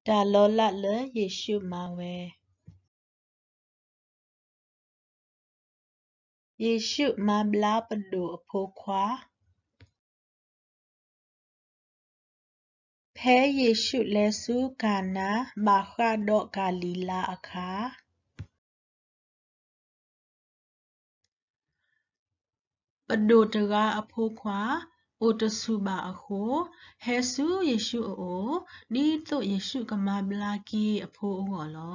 တၢ်လီၤလးလၢယ့ၣ်ၡူးမၤဝဲ. ယ့ၣ်ၡူးမၤဘျါပဒိၣ်အဖိခွါ. ဖဲယ့ၣ်ၡူးလဲၤဆူကၤနါ ဘၣ်ဃးဒီးကၤလံၤလါအခါ, ပဒိၣ်တဂၤအဖိခွါ အိၣ်တဆူၣ်ဘၣ်အဃိ, ဟဲဆူယ့ၣ်ၡူးအအိၣ်, ဒ်သိးယ့ၣ်ၡူးကမၤဘျါက့ၤအဖိအဂီၢ်လီ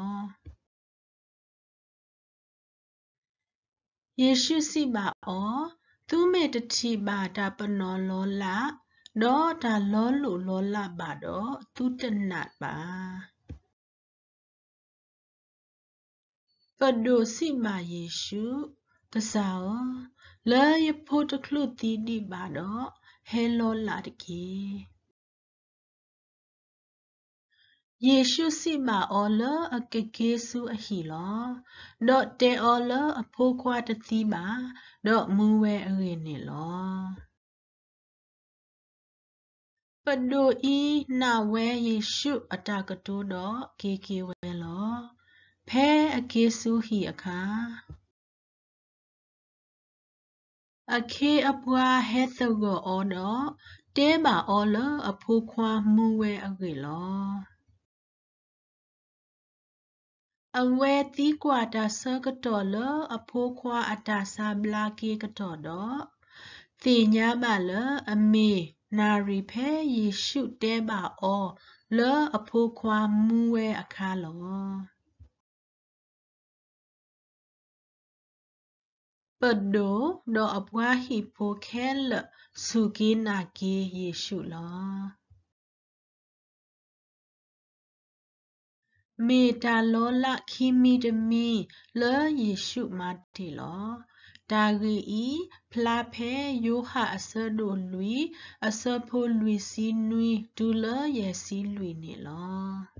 ၤ. ယ့ၣ်ၡူးစံးဘၣ်အီၤ, သုမ့ၢ်တထံၣ်ဘၣ်တၢ်ပနီၣ်လီၤလး, ဒီးတၢ်လီၤလိၢ်လီၤလးဘၣ်ဒီး, သုတနာ်ဘၣ်. ပဒိၣ်စံးဘၣ်ယ့ၣ်ၡူး, ကစၢ်ဧၢ, လၢယဖိတချုးသံဒံးဘၣ်ဒီး, ဟဲလီၤလးတက့ၢ်. ယ့ၣ်ၡူးစံးဘၣ်အီၤလၢအကက့ၤဆူအဟံၣ်လီၤ. ဒီးတဲအီၤလၢအဖိခွါတသံဘၣ်, ဒီးမူဝဲအဂ့ၢ်န့ၣ်လီၤ. ပဒိၣ်အံၤနာ်ဝဲယ့ၣ်ၡူးအတၢ်ကတိၤဒီးက့ၤက့ၤဝဲလီၤ. ဖဲအက့ၤဆူဟံၣ်အခါ, အခ့အပှၤဟဲသဂၢၢ်အီၤဒီး, တဲဘၣ်အီၤလၢအဖိခွါမူဝဲအဂ့ၢ်လီၤ. အဝဲသံကွၢ်တၢ်ဆၢကတီၢ်လၢအဖိခွါအတၢ်ဆါဘျါက့ၤကတီၢ်ဒီး, သ့ၣ်ညါဘၣ်လၢအမ့ၢ်နၣ်ရံၣ်ဖဲယ့ၣ်ၡူးတဲဘၣ်အီၤလၢအဖိခွါမူဝဲအခါလီၤ. ပဒိၣ်ဒီးအပှၤဟံၣ်ဖိခဲလၢာ်စူၢ်က့ၤနာ်က့ၤယ့ၣ်ၡူးလီၤ. မ့ၢ်တၢ်လီၤလးခံမံၤတမံၤလၢယ့ၣ်ၡူးမၤတ့ၢ်လီၤ. တၢ်ဂ့ၢ်အံၤ ဖျါဖဲယိၤဟၣ်အဆၢဒိၣ်လွံၢ် အဆၢဖိလွံၢ်ဆံနွံ တုၤလၢယဲၢ်ဆံလွံၢ်န့ၣ်လီၤ.